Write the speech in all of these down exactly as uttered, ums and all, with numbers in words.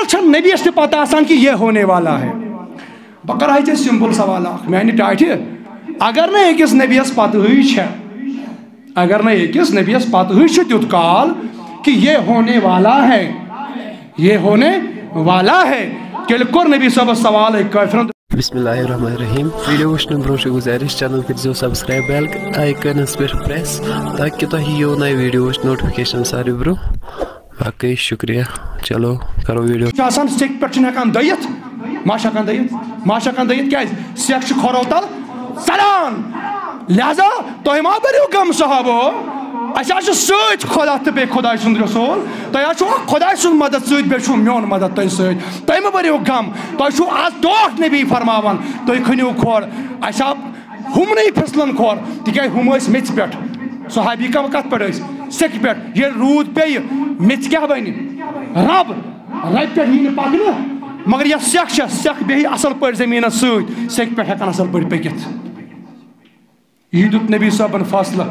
چھَنہٕ نبیَس تہِ پتہ آسان کہِ یہ ہونے والا ہے۔ بہٕ کرٕ ہا ژےٚ simple سوال اکھ، میانہِ ٹاٹھہِ، اگر نہٕ أکِس نبیَس پتہٕے چھےٚ، اگر نہٕ أکِس نبیَس پتہٕے چھُ تیُتھ کال کہِ یہ ہونے والا ہے، یہ ہونے والا ہے، تیٚلہِ کوٚر نبی صٲبَس سوال أکۍ کٲفرَن۔ بسم اللہ الرحمن الرحیم۔ ویڈیو وٕچھنہٕ برونٛہہ چھِ گُزٲرِش، channel کٔرزیو subscribe، bell iconس پٮ۪ٹھ press، تاکہِ تۄہہِ یِیو نٔے ویڈیووٕچ notification ساروی برونٛہہ۔ باقٕے شُکریہ۔ چلو، کرو ویڈیو۔ چھُ آسان، سیٚکہِ پٮ۪ٹھ چھُنہٕ ہٮ۪کان دٔیِتھ۔ ما چھُ ہٮ۪کان دٔیِتھ؟ ما چھُ ہٮ۪کان دٔیِتھ؟ کیٛازِ؟ سیٚکھ چھِ کھۄرو تل ژلان۔ لہذا تۄہہِ ما بٔرِو غم، صحابو؟ اَسہِ حظ چھُ سۭتۍ خۄدا تہٕ بیٚیہِ خۄداے سُنٛد رسول۔ تۄہہِ حظ چھُو اکھ خۄداے سُنٛد مدد سۭتۍ، بیٚیہِ چھُو میون مدد تۄہہِ سۭتۍ۔ تۄہہِ مہ بٔرِو غم۔ تۄہہِ چھُو آز ٹوٹھ نبی فرماوان، تُہۍ کھٔنِو کھۄر۔ اَسہِ آو ہُمنٕے پھِسلَن کھۄر، تِکیٛازِ ہُم ٲسۍ میٚژِ پٮ۪ٹھ۔ صحابی کم کَتھ پٮ۪ٹھ ٲسۍ؟ سیٚکہِ پٮ۪ٹھ۔ ییٚلہِ روٗد پیٚیہِ، میٚژِ کیٛاہ بَنہِ؟ رَب۔ رَبہِ پٮ۪ٹھ یی نہٕ پَکنہٕ، مگر یۄس سیٚکھ چھےٚ، سیٚکھ بیٚہہِ اَصٕل پٲٹھۍ زٔمیٖنَس سۭتۍ، سیٚکہِ پٮ۪ٹھ ہٮ۪کَن اَصٕل پٲٹھۍ پٔکِتھ۔ یہِ دیُت نبی صٲبَن فٲصلہٕ،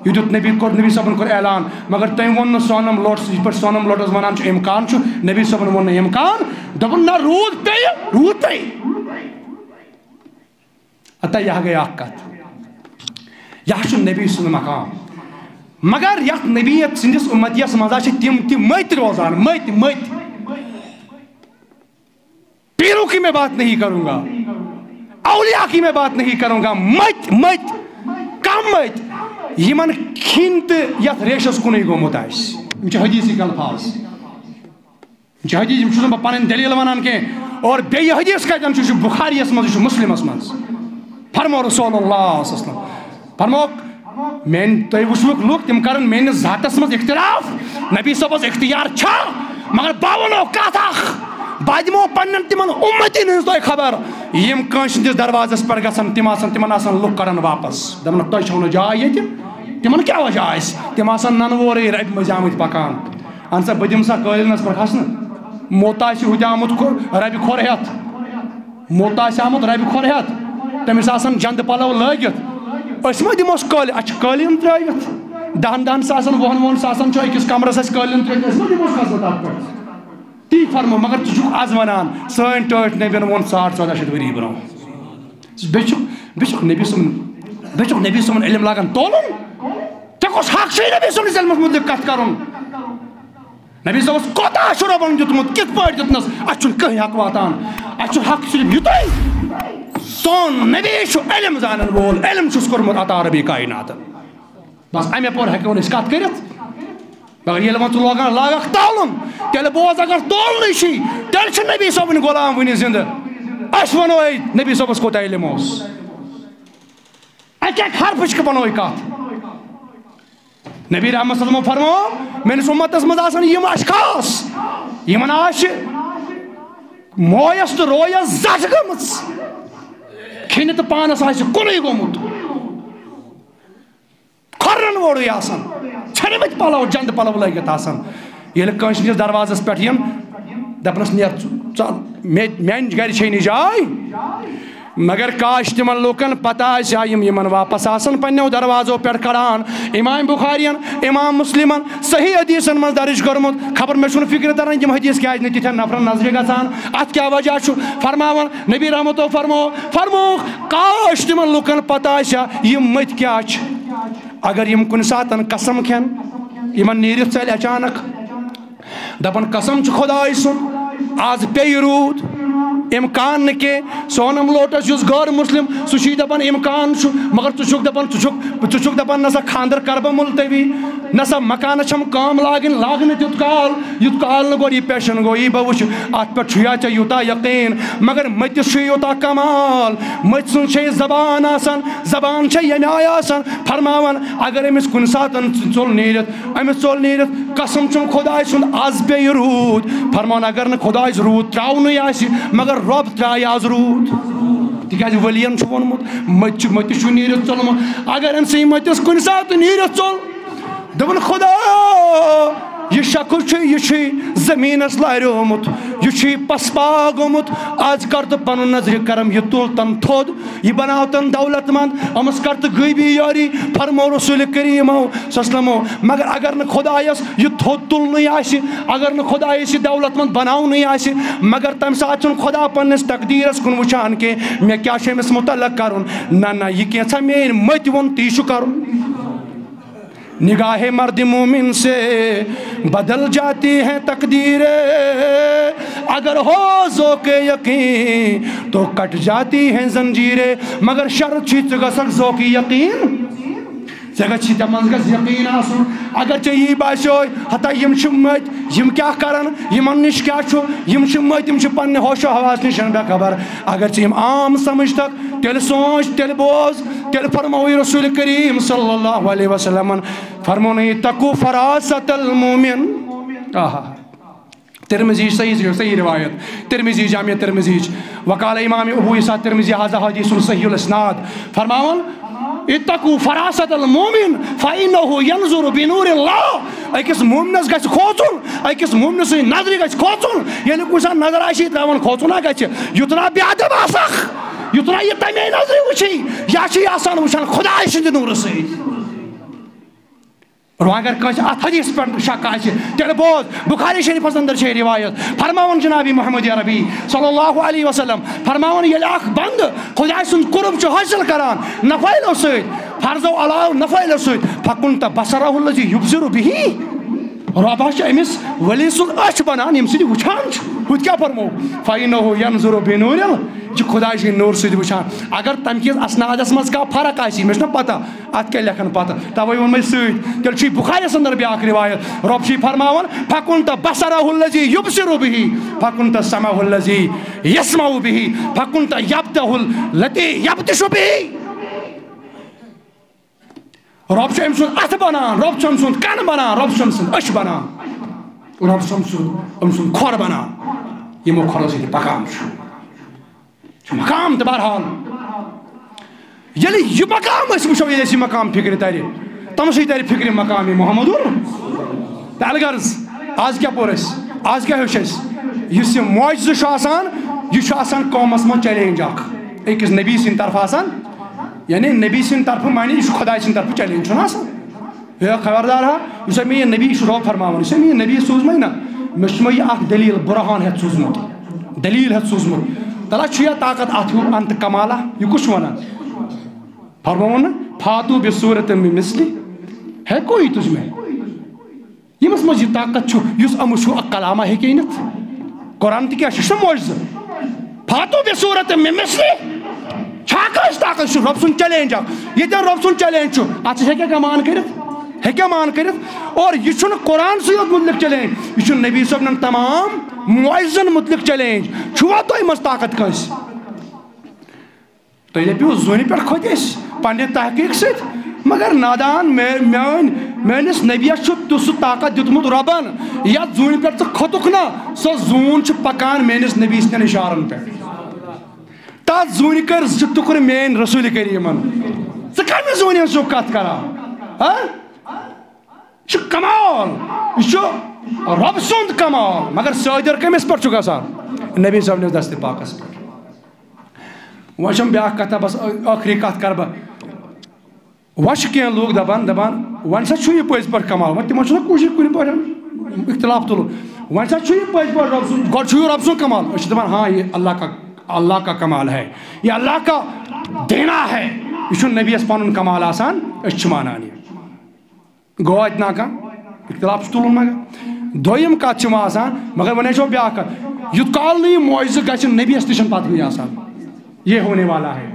یہِ دیُت نبی، کوٚر، نبی صٲبَن کوٚر اعلان، مگر تٔمۍ ووٚن نہٕ سونم لوٹس، یِتھ پٲٹھۍ سونم لوٹس وَنان چھُ اِمکان چھُ، نبی صٲبَن ووٚن نہٕ اِمکان، دوٚپُن نہ روٗد پیٚیہِ، روٗد پیٚیہِ۔ اتا یہ گٔے اکھ کتھ، یہ چھُ نبی سُنٛد مقام۔ مگر یتھ نبی سٕنٛدِس اُمتیس منٛز چھِ تِم تہِ مٔتۍ روزان، مٔتۍ، مٔتۍ۔ پیروں کی میں بات نہیں کروں گا، اولیاء کی میں بات نہیں کروں گا، مٔتۍ، مٔتۍ، کم مٔتۍ، یِمن کھِنۍ تہٕ یتھ ریشس کُنُے گوٚمُت آسہِ۔ یِم چھِ حدیثٕکۍ الفاظ۔ یہِ چھُ حدیث، یِم چھُس نہٕ بہٕ پنٕنۍ دٔلیٖل وَنان کینٛہہ۔ اور بیٚیہِ حدیث کَتٮ۪ن چھُ؟ یہِ چھُ بُخاریَس منٛز، یہِ چھُ مُسلِمَس منٛز۔ فرمو رسول اللہ صلی اللہ علیہ وسلم، فرموکھ، میٛانہِ، تُہۍ وٕچھوُکھ لُکھ، تِم کَرَن میٛٲنِس ذاتَس منٛز اختلاف۔ نبی صٲبَس اختیار چھا، مگر بہٕ وَنو کَتھ اَکھ، بہٕ دِمو پنٛنٮ۪ن تِمَن اُمتی ہٕنٛز تۄہہِ خبر، یِم کٲنٛسہِ ہٕنٛدِس دروازَس پٮ۪ٹھ گژھن، تِم آسَن، تِمَن آسَن لُکھ کَران واپَس، دَپَن، تۄہہِ چھَو نہٕ جاے ییٚتہِ۔ تِمَن کیٛاہ وجہ آسہِ؟ تِم آسَن نَنہٕ وورٕے رَبہِ مٔنٛزۍ آمٕتۍ پَکان۔ اہن سا، بہٕ دِمہٕ سا قٲلیٖنَس پٮ۪ٹھ حسنہٕ۔ موٚت آسہِ ہُتہِ آمُت کھۄ-، رَبہِ کھۄر ہٮ۪تھ۔ موٚت آسہِ آمُت رَبہِ کھۄر ہٮ۪تھ۔ تٔمِس آسَن جَندٕ پَلَو لٲگِتھ۔ أسۍ ما دِموس قٲلیٖن؟ اَسہِ چھِ قٲلیٖن ترٛٲوِتھ۔ دَہَن دَہَن ساسَن، وُہَن وُہَن ساسَن چھُ أکِس کَمرَس اَسہِ قٲلیٖن ترٛٲوِتھ۔ أسۍ ما دِموس خزنہٕ تَتھ پٮ۪ٹھ؟ تی فرمو، مگر ژٕ چھُکھ آز وَنان، سٲنۍ ٹٲٹھۍ نبیَن ووٚن ساڑ ژۄداہ شیٚتھ ؤری برونٛہہ۔ بیٚیہِ چھُکھ، بیٚیہِ چھُکھ نبی صٲبُن، بیٚیہِ چھُکھ نبی صٲبُن علم لاگان تولُن۔ ژےٚ کُس حق چھُے نبی صٲبنِس علمَس مُتعلِق کَتھ کَرُن؟ نبی صٲبَس کوتاہ چھُ رۄبَن دیُتمُت، کِتھ پٲٹھۍ دیُتنَس؟ اَسہِ چھُنہٕ کٕہٕنۍ حق واتان۔ اَسہِ چھُ حق صرف یُتُے، سون نبی چھُ علم زانَن وول، علم چھُس کوٚرمُت عطا ربی کائناتَن۔ بس اَمہِ اَپور ہٮ۪کو نہٕ أسۍ کَتھ کٔرِتھ۔ مگر ییٚلہِ وۄنۍ ژٕ لاگان لاگَکھ تولُن، تیٚلہِ بوز، اگر تولنٕے چھُے، تیٚلہِ چھُ نبی صٲبٕنۍ غلام وٕنہِ زِندٕ۔ أسۍ وَنو، ہے، نبی صٲبَس کوٗتاہ علم اوس۔ اَکہِ اَکہِ حرفٕچ وَنو یہِ کَتھ۔ نبی رحمت صلی اللہ علیہ وسلم فرمو، میٲنِس اُمتَس منٛز آسَن یِم اشخاص، یِمَن آسہِ مویَس تہٕ رویَس زَٹھ گٔمٕژ، کھیٚنہِ تہٕ پانَس آسہِ کُنُے گوٚمُت۔ کھۄرن وورُے آسان، ژھیٚنمٕتۍ پلو، جنٛدٕ پلو لٲگِتھ آسان۔ ییٚلہِ کٲنٛسہِ ہٕنٛدِس دروازس پٮ۪ٹھ یِن، دپنس، "نیر ژٕ، ژل، مےٚ، میانہِ گرِ چھے نہٕ جاے۔" مگر کاش تِمن لوٗکن پتہ آسہِ ہا، یِم یِمن واپس آسن پننیو دروازو پٮ۪ٹھ کڑان۔ امام بخارین، امام مسلمن صحیح حدیثن منٛز درج کوٚرمُت۔ خبر مےٚ چھُنہٕ فکرِ تران، یِم حدیث کیازِ نہٕ تِتھٮ۪ن نفرن نظرِ گژھان۔ اتھ کیٛاہ وجہ چھُ؟ فرماوان نبی رحمتو فرمو، فرمووُکھ، کاش تِمن لوٗکن پتہ آسہِ ہا، یِم مٔتۍ کیٛاہ چھِ۔ اگر یِم کُنہِ ساتن قسم کھٮ۪ن، یِمن نیٖرِتھ ژلہِ اچانک، دپن، "قسم چھُ خۄداے سُنٛد، از پیٚیہِ روٗد، امکان نہٕ کینٛہہ۔" سونم لوٹس یُس غٲر مسلم، سُہ چھُے دپان، "امکان چھُ"، مگر ژٕ چھُکھ دپان، ژٕ چھُکھ، ژٕ چھُکھ دپان، "نسا خانٛدر کرٕ بہٕ ملتوی، نسا مکانس چھم کٲم لاگٕنۍ، لاگہٕ نہٕ تیُتھ کال، یُتھ کال نہٕ گۄڈٕ یہِ پیشن گویی بہٕ وٕچھِ، اتھ پٮ۪ٹھ چھُیا ژےٚ یوٗتاہ یقین؟" مگر مٔتِس چھُ یوٗتاہ کمال، مٔتۍ سٕنٛز چھے زبان آسان، زبان چھے ییٚمہِ آیہِ آسان، فرماوان، اگر أمِس کُنہِ ساتن ژوٚل نیٖرِتھ، أمِس ژوٚل نیٖرِتھ، قسم چھُم خۄداے سُنٛد، از پیٚیہِ روٗد۔ فرمان، اگر نہٕ خۄداے روٗد ترٛاونُے آسہِ، مگر رۄب ترٛایہِ از روٗد۔ تِکیٛازِ ؤلین چھُ ووٚنمُت، مٔتۍ چھُ، مٔتِس چھُ نیٖرِتھ ژوٚلمُت۔ اگر أمۍ سٕے مٔتِس کُنہِ ساتہٕ نیٖرِتھ ژوٚل، دوٚپُن، خۄدا، یہِ شخص چھُ، یہِ چھُے زمینس لاریومُت، یہِ چھُے پسپا گوٚمُت۔ آز کر تہٕ پنُن نظرِ کرم، یہِ تُل تن تھوٚد، یہِ بناو تن دولت مند، أمِس کر تہٕ غٲبی یٲری۔ فرمو رسول کریمو صلی اللہ علیہ وسلمو، مگر اگر نہٕ خدایس یہِ تھوٚد تُلنُے آسہِ، اگر نہٕ خدایس یہِ دولت مند بناونُے آسہِ، مگر تمہِ ساتہٕ چھُنہٕ خدا پننِس تقدیرس کُن وٕچھان کینٛہہ، مےٚ کیٛاہ چھُ أمِس متعلق کرُن۔ نہ نہ، یہِ کینٛژھا میٲنۍ مٔتۍ ووٚن، تی چھُ کرُن۔ نگاہ مرد مومن سے بدل جاتی ہے تقدیریں، اگر ہو ذوق یقین تو کٹ جاتی ہیں زنجیریں۔ مگر شرط چھُ، ژٕ گژھکھ ذوق یقین، ژےٚ گژھِ، ژےٚ منٛز گژھِ یقین آسُن۔ اگر ژےٚ یی باسیو، ہتا یِم چھِ مٔتۍ، یِم کیٛاہ کرن، یِمن نِش کیٛاہ چھُ، یِم چھِ مٔتۍ، یِم چھِ پننہِ ہوش و حواس نِش بے خبر۔ اگر ژٕ یِم عام سمجھتکھ، تیٚلہِ سونٛچ، تیٚلہِ بوز، تیٚلہِ فرمووُے رسول کریم صلی اللہ علیہ وسلمن، فرموونَے، تقو فراست المومن۔ آہا۔ ترمذی، صحیح، صحیح روایت، ترمذی، جامع ترمذی۔ وقال امام ابو عیسیٰ ترمذی، هذا حدیث صحیح الاسناد۔ فرماوان، اتقوا فراست المومن فانه ينظر بنور الله۔ أکِس مومنس گژھِ کھوژُن، أکِس مومنہٕ سٕنٛدِ نظرِ گژھِ کھوژُن۔ ییٚلہِ کُنہِ ساتہٕ نظر آسی ترٛاوان، کھوژُن ہا گژھِ، یُتھ نہ بے ادب آسکھ، یُتھ نہ یہِ تمے نظرِ وٕچھی، یا چھُ یہِ آسان وٕچھان خدایہِ سٕنٛدِ نوٗرٕ سۭتۍ۔ اور اگر کٲنٛسہِ اتھ حدیث پٮ۪ٹھ شک آسہِ، تیٚلہِ بوز، بخاری شریفس اندر چھے روایت، فرماوان جناب محمد عربی صلی اللہ علیہ وسلم، فرماوان، ییٚلہِ اکھ بندٕ خدایہِ سُنٛد قرب چھُ حٲصِل کران نفعلو سۭتۍ، فرضو علاوٕ نفعلو سۭتۍ، فکنت بصرہ الذی یبصر بہ، رۄب ہا چھُ أمِس ولی سُنٛد أچھ بنان، ییٚمہِ سۭتۍ یہِ وٕچھان چھُ۔ ہُتہِ کیٛاہ فرمو؟ فانہ ینظر بنور ال، یہِ چھُ خدایہِ سٕنٛدِ نوٗرٕ سۭتۍ وٕچھان۔ اگر تمہِ کِس اسنادس منٛز کانٛہہ فرق آسہِ، مےٚ چھُنہ پتہ، اتھ کیٛاہ لیکھن پتہٕ، توے ووٚن مےٚ سۭتۍ۔ تیٚلہِ چھُے بخاریس اندر بیاکھ روایت، رۄب چھُے فرماوان، فکنت بصرہ الذی یبصر بہ، فکنت سمعہ الذی یسمع بہ، فکنت یبطہ الذی یبطش بہ۔ رۄب چھُ أمۍ سُنٛد اتھٕ بنان، رۄب چھُ أمۍ سُنٛد کن بنان، رۄب چھُ أمۍ سُنٛد أچھ بنان، رۄب چھُ أمۍ سُنٛد، أمۍ سُنٛد کھۄر بنان، یِمو کھۄرو سۭتۍ یہِ پکان چھُ۔ چھُ مقام تہٕ بہرحال، ییٚلہِ یہِ مقام أسۍ وٕچھو، ییٚلہِ اَسہِ یہِ مقام فِکرِ تَرِ، تَمہِ سۭتۍ تَرِ فِکرِ مقام محمد۔ تہٕ الغرض، آز کیٛاہ پوٚر اَسہِ؟ آز کیٛاہ ہیوٚچھ اَسہِ؟ یُس یہِ معجزٕ چھُ آسان، یہِ چھُ آسان قومَس منٛز چیلنج اَکھ، أکِس نبی سٕنٛدِ طرفہٕ آسان، یعنی نبی سٕنٛدِ طرفہٕ معنی یہِ چھُ خۄداے سٕنٛدِ طرفہٕ چیلنج، چھُنہ آسان؟ ہے خبردار ہا، یُس ہا مےٚ یہِ نبی چھُ رۄب فرماوان، یُس ہا مےٚ یہِ نبی سوٗزمَے نہ، مےٚ چھُ مےٚ یہِ اَکھ دٔلیٖل، بُرہان ہٮ۪تھ سوٗزمُت، دٔلیٖل ہٮ۪تھ سوٗزمُت۔ تَلہ چھُ یا طاقت اَتھ ہیوٗ اَنتہٕ کمالہ، یہِ کُس چھُ وَنان؟ فرماوُن نہ، فاتو بے صوٗرت من مثلی، ہے کوئی تُجھ میں۔ ییٚمِس منٛز یہِ طاقت چھُ، یُس اَمُ چھُ، اَکھ کلامہ ہیٚکہِ أنِتھ۔ قرآن تہِ کیٛاہ چھُ؟ یہِ چھُ معجزٕ۔ فاتو بے صوٗرت من مثلی۔ چھا کٲنٛسہِ طاقت؟ چھُ رۄب سُنٛد چیلنج اَکھ۔ ییٚتٮ۪ن رۄب سُنٛد چیلنج چھُ، اَتھ چھِ ہیٚکیٛاہ کیٛاہ مان کٔرِتھ؟ ہیٚکیٛاہ مان کٔرِتھ؟ اور یہِ چھُنہٕ قرآن سٕے یوت مُتعلِق چیلنج، یہِ چھُ نبی صٲبنٮ۪ن تمام معجزن مُتعلِق چیلنج۔ چھُوا تۄہہِ منٛز طاقت کٲنٛسہِ؟ تُہۍ دٔپِو، زوٗنہِ پٮ۪ٹھ کھوٚتۍ أسۍ پننہِ تحقیٖق سۭتۍ، مگر نادان، مے-، میٲنۍ، میٲنِس نبیَس چھُ تیُتھ سُہ طاقت دیُتمُت رۄبن، یَتھ زوٗنہِ پٮ۪ٹھ ژٕ کھوٚتُکھ نا، سۄ زوٗن چھِ پکان میٲنِس نبی سٕنٛدٮ۪ن اِشارن پٮ۪ٹھ۔ تَتھ زوٗنہِ کٔرۍ زٕ ٹُکرٕ میٲنۍ رسول کریٖمن۔ ژٕ کَمہِ زوٗنہِ ہٕنٛز چھُکھ کتھ کران؟ ہا؟ یہِ چھُ کمال، یہِ چھُ رۄب سُنٛد کمال، مگر صٲدِر کٔمِس پٮ۪ٹھ چھُ گژھان؟ نبی صٲبنِس دستِ پاکس پٮ۪ٹھ۔ وۄنۍ چھَم بیٛاکھ کَتھا، بَس ٲ-، ٲخری کَتھ کَرٕ بہٕ۔ وۄنۍ چھِ کینٛہہ لوٗکھ دَپان، دَپان، وۄنۍ سا چھُ یہِ پٔزۍ پٲٹھۍ کَمال، وۄنۍ تِمَن چھُنہ کُشی کُنہِ پٲٹھۍ اِختِلاف تُلُن۔ وۄنۍ سا چھُ یہِ پٔزۍ پٲٹھۍ رۄب سُنٛد، گۄڈٕ چھُ یہِ رۄب سُنٛد کمال، أسۍ چھِ دَپان، ہاں، یہِ اللہ کا، اللہ کا کمال ہے، یہِ اللہ کا دینا ہے، یہِ چھُنہٕ نبیَس پَنُن کمال آسان، أسۍ چھِ مانان یہِ۔ گوٚو اَتہِ نا کانٛہہ اِختِلاف چھُ تُلُن مگر۔ دوٚیِم کَتھ چھِ وۄنۍ آسان، مگر وۄنۍ چھو بیٛاکھ کَتھ، یُتھ کال نہٕ یہِ معجزٕ گژھِ، نبیَس تہِ چھَنہٕ پَتہٕے آسان، یہ ہونے والا ہے۔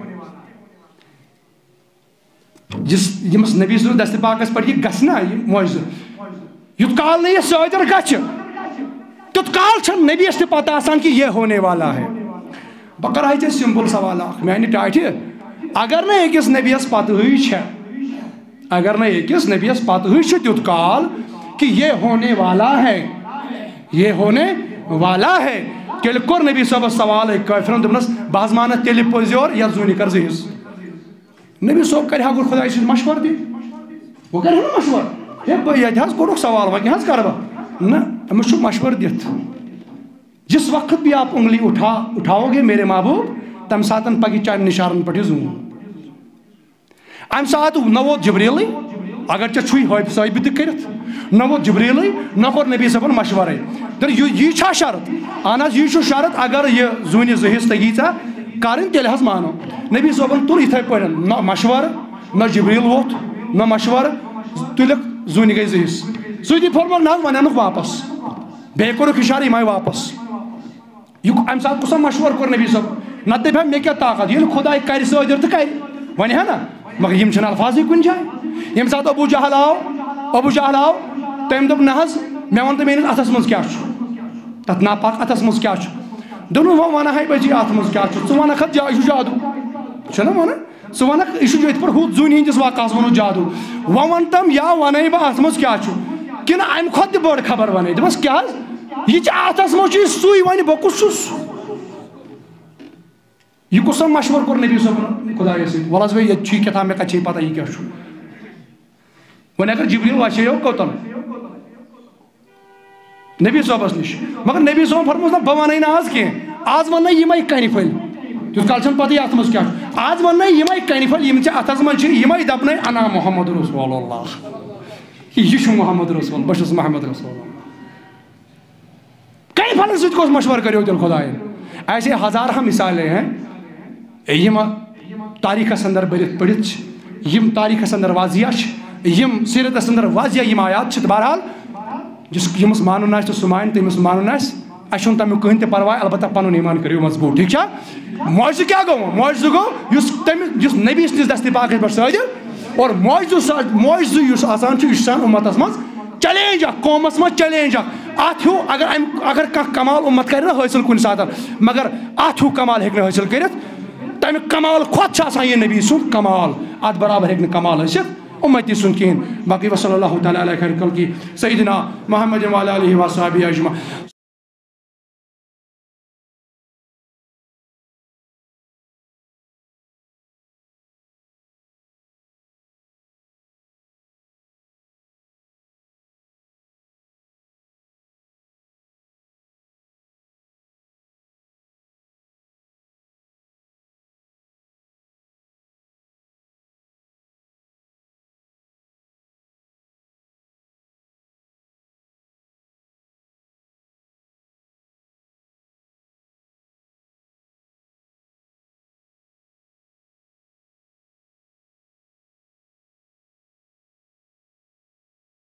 یُس، ییٚمِس نبی سٕنٛدِس دستِ پاکَس پٮ۪ٹھ یہِ گژھِ نا، یہِ معجزٕ، یُتھ کال نہٕ یہِ صٲدِر گژھِ، تیُتھ کال چھَنہٕ نبیَس تہِ پَتہ آسان کہِ یہ ہونے والا ہے۔ بہٕ کَرٕ ہا ژےٚ simple سوال اَکھ، میٛانہِ ٹاٹھہِ، اگر نہٕ أکِس نبیَس پَتہٕے چھےٚ، اگر نہٕ أکِس نبیَس پَتہٕے چھُ تیُتھ کال کہِ یہ ہونے والا ہے، یہ ہونے والا ہے، تیٚلہِ کوٚر نبی صٲبَس سوالٕے کٲفرَن، دوٚپنَس، بہٕ حظ مانَتھ تیٚلہِ پوٚز یورٕ، یَتھ زوٗنہِ کَر زٕ حِصہٕ۔ نبی صٲب کرِ ہا گۄڈٕ خۄدایہِ سۭتۍ مشورٕ تہِ۔ وۄنۍ کرِ ہا نہٕ مشورٕ۔ ہے، بہٕ ییٚتہِ حظ کوٚرُکھ سوال، وۄنۍ کیٛاہ حظ کرٕ بہٕ؟ نہ، أمِس چھُ مشورٕ دِتھ، جس وقت بھی آپ انگلی اٹھا اٹھاؤ گے میرے محبوب، تمہِ ساتن پکہِ چانہِ نشارن پٮ۪ٹھ یہِ زوٗن۔ امہِ ساتہٕ نہ ووت جبریلٕے، اگر ژےٚ چھُے حٲبہِ صٲبہِ تہِ کٔرِتھ، نہ ووت جبریلٕے، نہ کوٚر نبی صٲبن مشورے۔ تہٕ یہِ یی چھا شرط؟ اہن حظ، یی چھُ شرط، اگر یہِ زوٗنہِ زٕ حصہٕ تگی ژےٚ کرٕنۍ، تیٚلہِ حظ مانو۔ نبی صٲبن تُل یِتھے پٲٹھۍ نہ مشورٕ، نہ جبریل ووت، نہ مشورٕ، تُلِکھ زوٗنہِ گٔے زٕ حصہٕ۔ سُہ تہِ فرموو نہ حظ، وۄنۍ انُکھ واپس۔ بیٚیہِ کوٚرُکھ اشارٕ، یِم آیہِ واپس۔ یہِ اَمہِ ساتہٕ کُس سا مشورٕ کوٚر نبی صٲب؟ نَتہٕ دَپہِ ہا، مےٚ کیٛاہ طاقت؟ ییٚلہِ خۄداے کَرِ سٲجِر تہٕ کَرِ، وَنہِ ہا نہ؟ مگر یِم چھِنہٕ الفاظٕے کُنہِ جایہِ۔ ییٚمہِ ساتہٕ ابو جہل آو، ابو جہل آو، تٔمۍ دوٚپ، نہ حظ، مےٚ وَن تہٕ میٛٲنِس اَتھَس منٛز کیٛاہ چھُ؟ تَتھ ناپاک اَتھَس منٛز کیٛاہ چھُ؟ دوٚپُن، وۄنۍ وَنہٕ ہَے بہٕ ژےٚ اَتھ منٛز کیٛاہ چھُ، ژٕ وَنَکھ اَتھ جا-، یہِ چھُ جادوٗ۔ چھُنہ وَنان؟ ژٕ وَنَکھ، یہِ چھُ یِتھ پٲٹھۍ ہُتھ زوٗنہِ ہِنٛدِس واقعس وَنو جادوٗ۔ وۄنۍ وَن تَم یا وَنَے بہٕ اَتھ منٛز کیٛاہ چھُ، کِنہٕ اَمہِ کھۄتہٕ تہِ بٔڑ خبر وَنَے؟ دوٚپمَس، کیٛاہ حظ؟ یہِ چھِ اَتھَس منٛز چھُ یہِ سُے، وۄنۍ بہٕ کُس چھُس؟ یہِ کُس سا مشورٕ کوٚر نبی صٲبُن خۄدایَس سۭتۍ؟ وَلہٕ حظ وۄنۍ ییٚتہِ چھُے کیٛاہ تام، مےٚ کَتہِ چھے پَتہ یہِ کیٛاہ چھُ؟ وۄنۍ اگر جبریل وَسیو کوٚتَن؟ نبی صٲبَس نِش۔ مگر نبی صٲبَن فرمووُس، نہ، بہٕ وَنَے نہٕ آز کینٛہہ، آز وَنَے یِمَے کَنہِ پھٔلۍ۔ تیُتھ کال چھَنہٕ پَتہٕ اَتھ منٛز کیٛاہ چھُ۔ آز وَنَے یِمَے کَنہِ پھٔلۍ، یِم ژےٚ اَتھَس منٛز چھِ، یِمَے دَپنَے، انا محمد رسول اللہ، یہِ چھُ محمد رسول، بہٕ چھُس محمد رسول اللہ۔ کَنہِ پھلٮ۪ن سۭتۍ کۄس مشورٕ کٔرِو تیٚلہِ خۄدایَن؟ ایسے ہزارہا مثالیں ہیں، یِم تاریخس اندر بٔرِتھ پٔڑِتھ چھِ، یِم تاریخس اندر واضح چھِ، یِم سیرتس اندر واضح یِم آیات چھِ۔ تہٕ بہرحال، یُس ییٚمِس مانُن آسہِ تہٕ سُہ مانہِ، تہٕ ییٚمِس مانُن آسہِ، اَسہِ چھُنہٕ تَمیُک کٕہٕنۍ تہِ پرواے، البتہ پَنُن ایمان کٔرِو مضبوٗط، ٹھیٖک چھا؟ معجزٕ کیٛاہ گوٚو؟ معجزٕ گوٚو یُس تٔمِس، یُس نبی سٕنٛدِس دستِ پاکَس پٮ۪ٹھ صٲدِر اور معجزٕ سا-، معجزٕ یُس آسان چھُ، یہِ چھُ آسان اُمتَس منٛز چیلنج اکھ، قومس منٛز چیلنج اکھ۔ اتھ ہیوٗ اگر امہِ، اگر کانٛہہ کمال امت کرِ نہ حٲصِل کُنہِ ساتہٕ، مگر اتھ ہیوٗ کمال ہیٚکہِ نہٕ حٲصِل کٔرِتھ۔ تمہِ کمال کھۄتہٕ چھُ آسان یہِ نبی سُنٛد کمال، اتھ برابر ہیٚکہِ نہٕ کمال ٲسِتھ امتی سُنٛد کِہیٖنۍ۔ باقٕے وصلی اللہ تعالیٰ علی خیر خلقہ سیدنا محمد وعلی آلہ وصحبہ اجمعین۔